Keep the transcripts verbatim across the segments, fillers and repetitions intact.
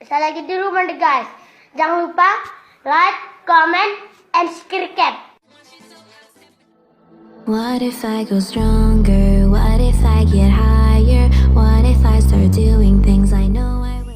Saya lagi di rumah deh, guys. Jangan lupa like, comment, and subscribe. What if I go stronger? What if I get higher? What if I start doing things I know I will?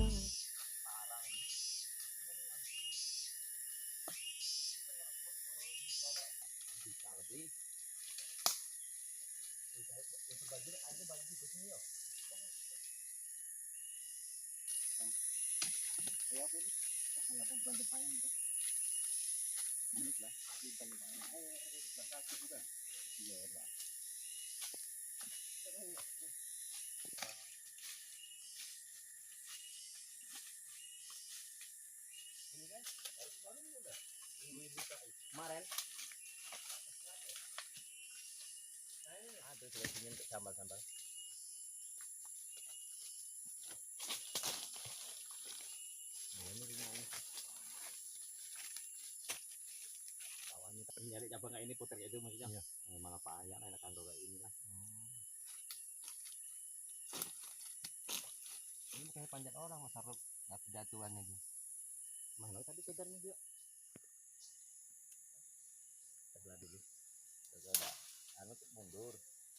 Kemaren. Aduh, sudah dingin untuk sambal-sambal. Nah, ini rumahnya. Kawannya tak nyari cabang kayak ini, putar kayak itu maksudnya. Iya. Eh, malah payah lah, enak kandung kayak ini lah. Hmm. Ini bukannya panjat orang, Mas Arif. Jatuh-jatuhan aja. Mana tadi kedarnya juga? Sebelah dulu. Sebelah dah. Anu tuh mundur.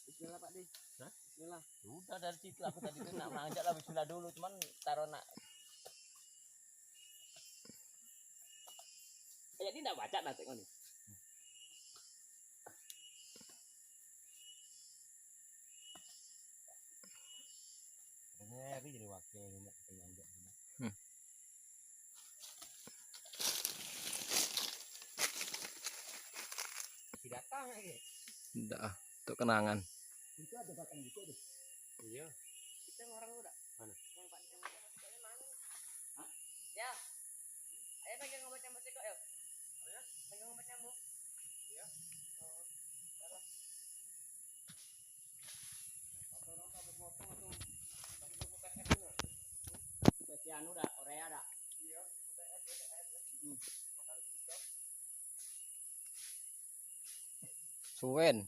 Bismillah, Pak Di. Hah? Bismillah. Sudah dari situ aku tadi tuh nak manjat lah, bismillah dulu, cuman taruh nak. Kayak dia ndak baca dah tengok ni. Ngeri jadi wakil ini, nak kita manjat. Hmm. Masih datang lagi. Ndak ah, untuk kenangan. Itu ada batang juga tuh. Iya. Kita orang udah. Mana? Yang batang mana? Hah? Ya. Ayo pegang obat nyamuk sekok, yo. Apa ya? Pegang obat nyamuk. Iya. Oh. Salah. Si anu dah, Korea dah. Suwen.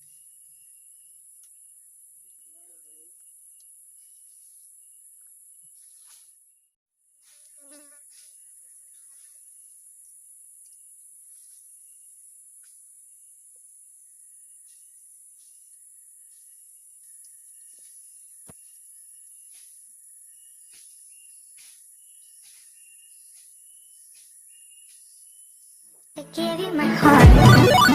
I give you my heart.